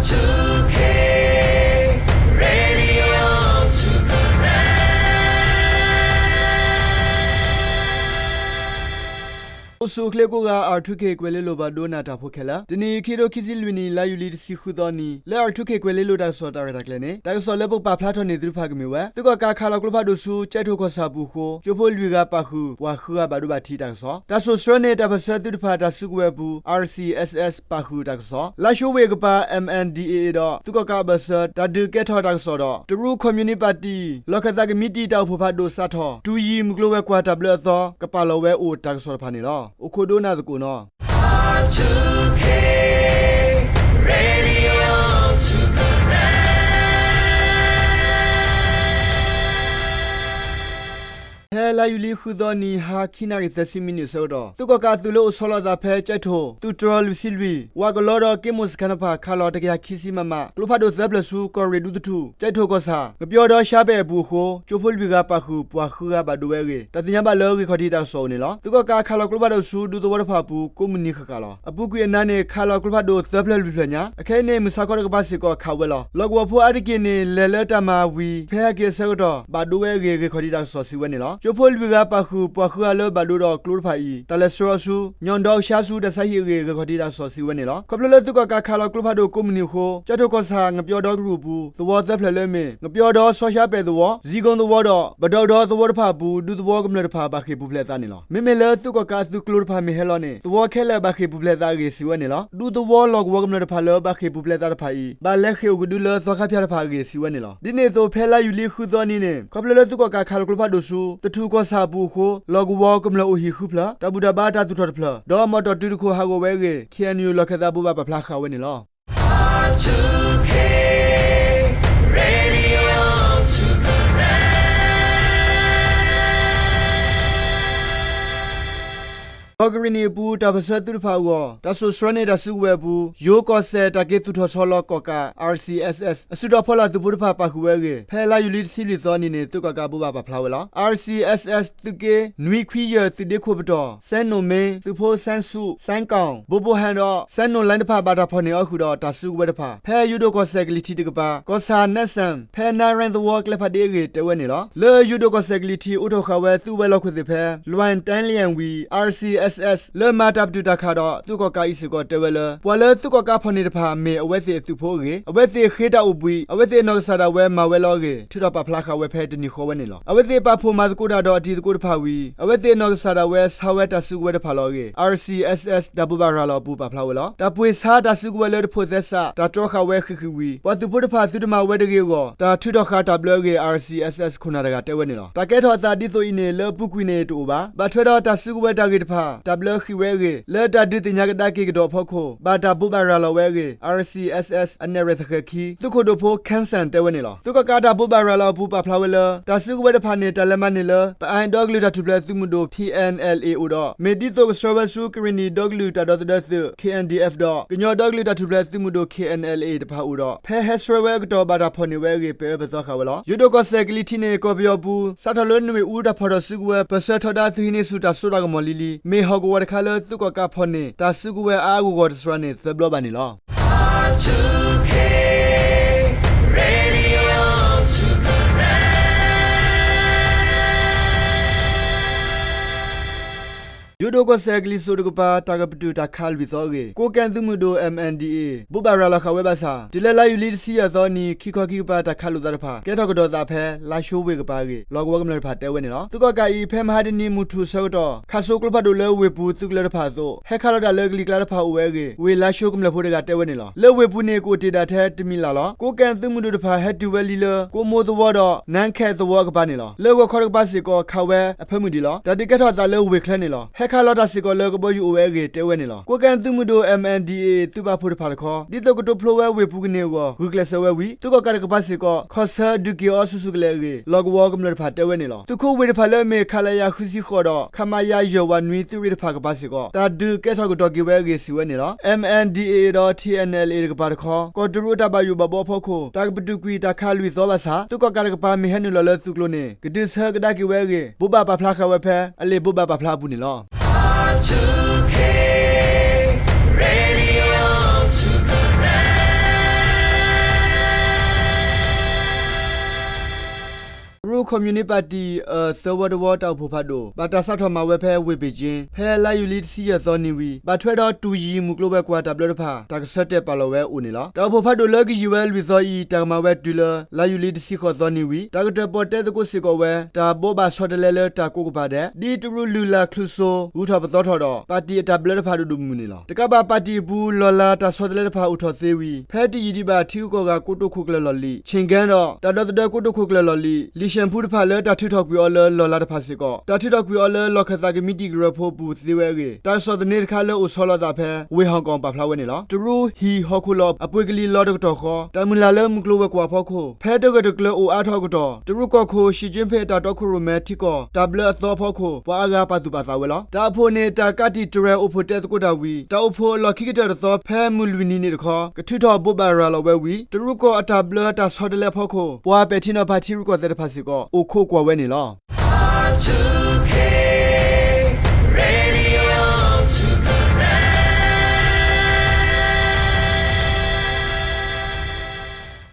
အိၣ်ဆူၣ်အိၣ်ချ့ကိးဂၤ R two K ကွဲၤလ့လိၤဘၣ်ဒိနၤတၢ်ဖိခဲလၢာ်, တနံၤအံၤ ခံကထိခံဆံလွံၢ်နံၣ် လါယူၤလံတဆံဃုသီနံၤ လၢ R two K ကွဲၤလ့လိၤတၢ်ကစီၣ်တၢ်ရဲၣ်တၢ်ကျဲၤန့ၣ် တၢ်ကစီၣ်လၢပကပာ်ဖျါထီၣ်န့ၢ်သုတဖၣ်ကမ့ၢ်ဝဲ သုးကီၣ်ကးခးလီၤကျိဖးဒိၣ်ဆူ ကၠဲးထိၣ်ကီၢ်ဆၣ်အပူၤအဃိ ကၠိဖိလွံၢ်ဂၤပာ်ဃုာ် ပှၤဃုဂၤဘၣ်ဒိဘၣ်ထံးတၢ်ကစီၣ်, တၢ်စိာ်ဆှၢန့ၢ်တၢ်ပၢၢ်ဆၢသုးတဖၣ်တၢ်စုကဝဲၤအပူၤ R C S S ပာ်ဃုာ်တၢ်ကစီၣ်, လါၡိဝ့ၢ်အကပၤ M N D A A ဒီး သုးကီၣ်ကးအဘၢၣ်စၢၤ တၢ်ဒုးကဲထီၣ်တၢ်ကစီၣ်ဒီး တရူးခီၣ်မၠူၣ်နံၣ်ပၣ်တံၣ် လီၢ်ခၢၣ်သးကမံးတံာ်တၢ်အိၣ်ဖှိၣ်ဖးဒိၣ်စးထီၣ် တူၢ်ယံၤမုၢ်ကျိၤဝဲၤကွာ်တၢ်ဘျၢအသီ ကပာ်လီၤဝဲအိၣ်တၢ်ကစီၣ်တဖၣ်န့ၣ်လီၤ. အိၣ်ခိးဒိကနၣ်သကိးနီၤ. ဖဲလါယူၤလံဃုသီနံၤ ဟါခံနၣ်ရံၣ်သၢဆံမံးနံးအဆၢကတီၢ် သုးကီၣ်ကးအသုးလၢအိၣ်ဆီလီၤအသးဖဲကၠဲးထိၣ် သုးတြီၤလွံၢ်ဆံလွံၢ် ဝးကလီဒီးက့မိၣ်စခါတဖၣ် ခးလီၤတကယၤခံဆံ MM ကျိဖးဒိၣ်သၢဖျၢၣ်ဆူ ကီၢ်ရ့ၣ်ဒူသထူၣ် ကၠဲးထိၣ်ကီၢ်ဆၣ် ငပျီဒီရှါပဲာ်အပူၤအဃိ ကၠိဖိလွံၢ်ဂၤပာ်ဃုာ် ပှၤဃုဂၤဘၣ်ဒိဝဲအဂ့ၢ် တၢ်သ့ၣ်ညါဘၣ်လၢဂ့ၢ်ခီၣ်ထံးတၢ်ကစီၣ်အအိၣ်န့ၣ်လီၤ. သုးကီၣ်ကးခးလီၤကျိဖးဒိၣ်ဆူ ဒူသဝီတဖၣ်အပူၤ ကိးမုၢ်နံၤဃၣ်ဃၣ်လီၤ. အပူၤကွံာ်အနါန့ၣ် ခးလီၤကျိဖးဒိၣ်သၢဖျၢၣ်လွံၢ်ဖျၢၣ်ညါ အခဲအံၤန့ၣ် မုၢ်ဆါခီတကပၤစ့ၢ်ကီးခးဝဲလီၤ. လီၢ်ကဝီၤဖိအါတက့ၢ်န့ၣ် လဲၤလၢတၢ်မၤဝံၤ ဖဲဟဲက့ၤအဆၢကတီၢ် ဘၣ်ဒိဝဲအဂ့ၢ် ဂ့ၢ်ခီၣ်ထံးတၢ်ကစီၣ်စံးဝဲန့ၣ်လီၤ. ကၠိဖိလွံၢ်ဂၤပာ်ဃုာ် ပှၤဃုဂၤလၢဘၣ်ဒိဒီးကျိတဖၣ်အံၤ တၢ်လဲၤဆှၢအီၤဆူ ညီၣ်ဒီကဆါဆူတၢ်ဆါဟံၣ်အဂ့ၢ် ဂ့ၢ်ခီၣ်ထံးတၢ်ကစီၣ်စံးဝဲန့ၣ်လီၤ. ခီဖျိလၢသုးကီၣ်ကးခးလီၤကျိဖးဒိၣ်ကိးမုၢ်နံၤအဃိ ကၠဲးထိၣ်ကီၢ်ဆၣ် ငပျီဒီကရူၢ်အပူၤ သဝီသၢဖျၢၣ်လၢအမ့ၢ် ငပျီဒီစီၤရှါပဲာ်သဝီ, ဇံကုန်းသဝီဒီး ပဒီဒီသဝီတဖၣ်အပူၤ ဒူသဝီကမျၢၢ်တဖၣ် ဘၣ်ဃ့ၢ်ပူၤဖျဲးအသးန့ၣ်လီၤ. မ့မ့ၢ်လၢသုးကီၣ်ကးအသုးကျိတဖၣ်မ့ၢ်ဟဲလီၤန့ၣ် သဝီခဲလၢာ်ဘၣ်ဃ့ၢ်ပူၤဖျဲးအသးအဂ့ၢ်စံးဝဲန့ၣ်လီၤ. ဒူသဝီလီၢ်ကဝီၤကမျၢၢ်တဖၣ်လၢဘၣ်ဃ့ၢ်ပူၤဖျဲးအသးတဖၣ်အံၤ ဘၣ်လဲၤဃ့ၢ်အိၣ်ကဒုလၢသီခါဖၠၣ်တဖၣ်အဂ့ၢ်စံးဝဲန့ၣ်လီၤ. ဒ်န့ၣ်အသိး ဖဲလါယူၤလံဃုသီနံၤန့ၣ် ခီဖျိလၢသုးကီၣ်ကးခးလီၤကျိဖးဒိၣ်ဆူ သထူၣ်ကီၢ်ဆၣ်အပူၤအဃိ လီၢ်ကဝီၤကမျၢၢ်အိၣ်ဟံၣ်ဃုဖျၢၣ်, တၢ်ဘူၣ်တၢ်ဘါတၢ်သူၣ်ထီၣ်တဖျၢၣ် ဒီးမီၣ်တီၣ်တုၤတခိၣ်ဟးဂီၤဝဲအဂ့ၢ် K N U လီၢ်ခၢၣ်သးဘိးဘၣ်ပာ်ဖျါဃာ်ဝဲန့ၣ်လီၤ. ကီၢ်ကရ့ၣ်နံၣ်အပူၤ တၢ်ပၢၢ်ဆၢသုးတဖၣ်အဂီၢ် တၢ်စိာ်ဆှၢန့ၢ်တၢ်စုကဝဲၤအပူၤ ယိၤကီၢ်စဲၣ်တၢ်က့ၤသူၣ်ထီၣ်ဆီလီၤကီၣ်ကး R C S S အစုတီၤဖီလာ်သုးဖိတဖၣ်ပာ်ဃုာ်ဝဲအဂ့ၢ် ဖဲလါယူၤလံတဆံလွံၢ်သီနံၤန့ၣ် သုးကီၣ်ကးဘိးဘၣ်ပာ်ဖျါဝဲလီၤ. R C S S သုးက့ နွံခွံယဲၢ် သုးဒ့ခိၣ်ပတီၢ် စဲနိၣ်မ့ သုးဖိစဲဆူၣ် စဲကီၣ် ဘိဘိဟဲဒီး စဲနိၣ်လၢတဖၣ် ဘၣ်တၢ်ဖီၣ်န့ၢ်အီၤဃုာ်ဒီး တၢ်စုကဝဲၤတဖၣ် ဖဲယိၤဒိၣ်ကီၢ်စဲၣ်ကလံၤထံးတကပၤ ကီၢ်ဆၣ်နဲးစၣ် ဖဲနါရဲသဝီကျဲဖးဒ့အဂ့ၢ် တဲဝဲန့ၣ်လီၤ. လၢယိၤဒိၣ်ကီၢ်စဲၣ်ကလံၤထံး အိးထီၣ်ဃာ်ဝဲသုးဝဲၤလီၢ်ခိၣ်သ့ၣ်ဖဲ လွဲၣ်တၢလၣ်ဝံၤ R C S S လၢမၤတၢ်ပတုာ်တၢ်ခးဒီး သုးကီၣ်ကးအံၤစ့ၢ်ကီးတဲဝဲလၢ ပှၤလၢသုးကီၣ်ကးဖီၣ်န့ၢ်တဖၣ် မ့ၢ်အဝဲသ့ၣ်အသုးဖိအဂ့ၢ်, အဝဲသ့ၣ်ဃ့တၢ်အိၣ်ဘှံး အဝဲသ့ၣ်အနီၢ်ကစၢ်ဒၣ်ဝဲမၤဝဲလီၤအဂ့ၢ် ထုးထီၣ်ပာ်ဖျါဃာ်ဝဲဖဲတနံၤဃီဝဲန့ၣ်လီၤ. အဝဲသ့ၣ်ပာ်ဖှိၣ်မၤသကိးတၢ်ဒီးအတံၤသကိးတဖၣ်ဝံၤ အဝဲသ့ၣ်အနီၢ်ကစၢ်ဒၣ်ဝဲဆါဝဲတၢ်စုကဝဲၤတဖၣ်လီၤအဂ့ၢ် R C S S တၢ်ဘိးဘၣ်ရၤလီၤအပူၤပာ်ဖျါဝဲလီၤ. တၢ်ပှ့ၤဆါတၢ်စုကဝဲၤလၢတဖိးသဲစး တၢ်တြီဃာ်ဝဲဃံးဃံးဝံၤ ပှၤသုးဖိတဖၣ်သုတမၤဝဲတဂ့ၤအဂီၢ် တၢ်ထုးထီၣ်ဃာ်တၢ်ဘျၢအဂ့ၢ် R C S S ခိၣ်နၢ်တဂၤတဲဝဲန့ၣ်လီၤ. တၢ်ကဲထီၣ်အသးဒ်သိးအံၤန့ၣ် လၢအပူၤကွံာ်န့ၣ်တအိၣ်ဘၣ်. ဘၣ်ထွဲဒီးတၢ်စုကဝဲၤတၢ်ဂ့ၢ်တဖၣ် တၢ်ဘျၢဃံးဝဲအဂ့ၢ် လၢတၢ်ဒုးသ့ၣ်ညါကဒါက့ၤကဒီးအဖီခိၣ် ဘၣ်တၢ်ဘိးဘၣ်ရၤလီၤဝဲအဂ့ၢ် R C S S အနဲၣ်ရွဲၣ်သဃဲၤခံ သုးခိၣ်ဒိၣ်ဖိ Kanson တဲဝဲန့ၣ်လီၤ. သုးကီၣ်ကးတၢ်ဘိးဘၣ်ရၤလီၤအပူၤပာ်ဖျါဝဲလၢ တၢ်စုကဝဲၤတဖၣ်န့ၣ် တၢ်လဲၤမၤန့ၢ်လၢ ပအၣ်ဒီကလုာ်တၢ်ထူၣ်ဖျဲးသုးမုၢ်ဒိၣ် P N L A အိၣ်ဒီး မ့ၢ်ဒ်သိးကဆှၢဝဲဆူ ကရ့ၣ်နံၣ်ဒီကလုာ်တၢ်ဒီသဒၢသုး K N D F ဒီး ကညီဒီကလုာ်တၢ်ထူၣ်ဖျဲးသုးမုၢ်ဒိၣ် K N L A တဖၣ်အိၣ်ဒီး ဖဲဟဲဆှၢဝဲအကတီၢ်ဘၣ်တၢ်ဖီၣ်န့ၢ်ဝဲအဂ့ၢ် ပဲာ်အၢပဲာ်သီဃာ်ဝဲလီၤ. ယိၤဒိၣ်ကီၢ်စဲၣ်ကလံၤထံးန့ၣ် ကီၢ်ပယီၤအပူၤ စးထီၣ်လၢနွံၣ်အူတၢ်ဖီၣ်ထီၣ်စုကဝဲၤ ပၢၢ်ဆၢထီဒါသုးဟံးန့ၢ်ဆူၣ်တၢ်စိတၢ်ကမီၤလံၤလံၤ မ့ၢ်ဟီၣ်ကဝီၤတခါလၢသုးကီၣ်ကးဖီၣ်န့ၢ် တၢ်စုကဝဲၤအါအါဂီၢ်ဂီၢ်တစှၤန့ၣ် သၢဘျီဘၣ်န့ၣ်လီၤ. ယိၤဒိၣ်ကီၢ်စဲၣ်ကလံၤစိးတကပၤ တၢ်ကပတုာ်တၢ်ခးလွံၢ်သီအဂ့ၢ် ကိးကဲသုးမုၢ်ဒိၣ် M N D A ဘိးဘၣ်ရၤလီၤဃာ်ဝဲဘၣ်ဆၣ် တုၤလၢလါယူၤလံတဆံယဲၢ်သီနံၤ ခံခီခံကပၤတၢ်ခးလိာ်သးတဖၣ် ကဲထီၣ်ကဒီးသးဖဲ လါၡိဝ့ၢ်ကပၤအဂ့ၢ် လီၢ်ကဝီၤကမျၢၢ်တဖၣ်တဲဝဲန့ၣ်လီၤ. သုးကီၣ်ကးအံၤ ဖဲမဟါတနံၤမုၢ်ထူၣ်အဆၢကတီၢ် ခးစိကျိဖးဒိၣ်လၢဝ့ၢ်ပူၤသုးကလၢၤတဖၣ်အသိး ဟဲခးလီၤတၢ်လၢကလံၤကျါတဖၣ်အိၣ်ဝဲအဂ့ၢ် ဝ့ၢ်လါၡိကမျၢၢ်ဖိတဂၤတဲဝဲန့ၣ်လီၤ. လၢဝ့ၢ်ပူၤန့ၣ် ကအိၣ်တ့ၢ်ဒၣ်ထဲတမံၤလၢ်လီၤ. ကိးကဲသုးမုၢ်ဒိၣ်တဖၣ်ဟဲတုၤဝဲလံလၢ ကိးမိၢ်သဝီဒီး နါခဲၣ်သဝီအကပၤန့ၣ်လီၤ. လၢဂီၤခီတကပၤစ့ၢ်ကီး ခးဝဲအဖၢမုၢ်ဒံးလီၤ. တၢ်ဒုးကဲထီၣ်အသးလၢဝ့ၢ်ချၢန့ၣ်လီၤ. ဟဲခးလီၤတၢ်စ့ၢ်ကီးလၢကဘီယူၤအိၣ်ဝဲအဂ့ၢ်တဲဝဲန့ၣ်လီၤ. ကိးကဲသုးမုၢ်ဒိၣ် M N D A သုးပာ်ဖှိၣ်တဖၣ်တခီ ဒ်သိးကတိဖျိဝဲဝ့ၢ်ပူၤကန့ၢ်အဂီၢ် ဂုာ်ကျဲးစၢးဝဲဝံၤ သုးကီၣ်ကးတကပၤစ့ၢ်ကီး ခီၣ်ဆၢဒုးက့ၤအီၤဆူၣ်ဆူၣ်ကလဲာ်အဂ့ၢ် လီၢ်ကဝီၤကမျၢၢ်တဖၣ်တဲဝဲန့ၣ်လီၤ. သုးခိၣ်ဝ့ၢ်တဖၣ်လၢအမ့ၢ် ခလရ ဃုဆံဃိးဒီး ခမရ ယဲၢ်ဝးနွံ သုးရ့ၣ်တဖၣ်ကပၤစ့ၢ်ကီး တၢ်ဒုးကဲထီၣ်ကဒီးက့ၤဝဲအဂ့ၢ်စံးဝဲန့ၣ်လီၤ. M N D A ဒီး T N L A တကပၤတခီ ကီၢ်တရူးအတၢ်ဘၣ်ယိၣ်ဘၣ်ဘှီအဖီခိၣ် တၢ်ကပတုာ်ကွံာ်တၢ်ခးလွံၢ်သီဘၣ်ဆၣ် သုးကီၣ်ကးတကပၤမ့ၢ်ဟဲနုာ်လီၤလၢသုးကျိၤန့ၣ် ကဒုးဆၢကဒါက့ၤဝဲအဂ့ၢ် ဘိးဘၣ်ပာ်ဖျါဃာ်ဝဲဖဲ အလံာ်ဘိးဘၣ်ပာ်ဖျါအပူၤန့ၣ်လီၤ. ခီၣ်မၠူၣ်နံၣ်ပၣ်တံၣ် အၢ သၢဝီတဝီ တၢ်အိၣ်ဖှိၣ်ဖးဒိၣ် ဘၣ်တၢ်စးထီၣ်မၤဝဲဖဲဝ့ၢ်ပ့ၣ်ကၠ့ ဖဲလါယူၤလံတဆံယဲၢ်သီနံၤဝံၤ ဘၣ်ထွဲဒီးတူၢ်ယံၤမုၢ်ကျိၤဝဲၤကွာ်တၢ်ဘျၢတဖၣ် တၢ်ကဆၢတဲာ်ပာ်လီၤဝဲအိၣ်န့ၣ်လီၤ. တၢ်အိၣ်ဖှိၣ်ဖးဒိၣ်လၢကယံာ်ဝဲလွံၢ်သီအံၤ တၢ်ကမၤဝဲတုၤလၢ လါယူၤလံတဆံဃိးသီနံၤဝံၤ တၢ်ကတၢၢ်ပီၣ်တဲသကိးစ့ၢ်ကီးဝဲ တၢ်ဘိးဘၣ်ဆီတလဲလၢတၢ်ကိးကပၤဒဲး ဒ်တရူးလုၢ်လၢ်ချုးစိၤ ဂုၤထီၣ်ပသီထီၣ်ဒီး ပၣ်တံၣ်အတၢ်ဘျၢတဖၣ်ဒိၣ်ဒိၣ်မုၢ်မုၢ်န့ၣ်လီၤ. တကးဘၣ်ပၣ်တံၣ်အပူၤ လီၢ်လၤတၢ်ဆီတလဲတဖၣ်အိၣ်ထီၣ်သ့ဝံၤ ဖဲတယံာ်ဒံးဘၣ် ထံဂုၤကီၢ်ဂၤကိတိာ်ခိၣ်ကျၢၢ်လီၢ်လံၤ Qinggan ဒီး တၢ်ဒီသဒၢကိတိာ်ခိၣ်ကျၢၢ်လီၢ်လံၤ လံၤၡဲၣ်ဖူတဖၣ်လၢတၢ်ထုးထီၣ်ကွံာ်အီၤလၢလီၢ်လၤတဖၣ်စ့ၢ်ကီး တၢ်ထုးထီၣ်ကွံာ်အီၤလၢလီၢ်ခၢၣ်သးကမံးတံာ်ကရၢဖိအပူၤသ့ဝဲအဂ့ၢ် တၢ်ကစီၣ်သန့တခါလၢအိၣ်ဆီလီၤအသးဖဲ ဝ့ၢ်ဟီၣ်ကီၣ်ပာ်ဖျါဝဲန့ၣ်လီၤ. တရူးဟံၣ်ဟီၣ်ခိၣ်လီၢ်အပှ့ၤကလံၤလီၤတကတီၢ်ဃီ တၢ်မုၢ်လၢ်လၢမုၢ်ကျိၤဝဲၤကွာ်အဖီခိၣ် ဖဲတဂၢၢ်တကျၢၤအိၣ်အါထီၣ်အကတီၢ် တရူးကီၢ်ခိၣ် ရှံၣ်ကၠ့ဖ့ၣ် အတၢ်တီခိၣ်ရိၣ်မဲထံကီၢ် တၢ်ဘျၢအသီအဖီခိၣ် ပှၤအါဂၤပာ်သူၣ်ပာ်သးဝဲလီၤ. တၢ်အိၣ်ဖှိၣ်န့ၣ် တၢ်ကးတံာ်တရဲၣ်အိၣ်ဖှိၣ်တဲသကိးတၢ်ဝံၤ တၢ်အိၣ်ဖှိၣ်အလီၢ်ခံကတၢၢ်တသီ ဖဲမုၢ်လွံၢ်နံၤန့ၣ်တခီ ကထုးထီၣ်ဘိးဘၣ်ရၤလီၤဝဲဝံၤ တရူးကီၢ်အတၢ်ဘျၢတၢ်ဆီတလဲအဖီခိၣ် ပှၤပဲာ်ထံနီၤဖးထံရူၢ်ကီၢ်သဲးတဖၣ်စ့ၢ်ကီး အိၣ်ခိးကွၢ်ဝဲန့ၣ်လီၤ.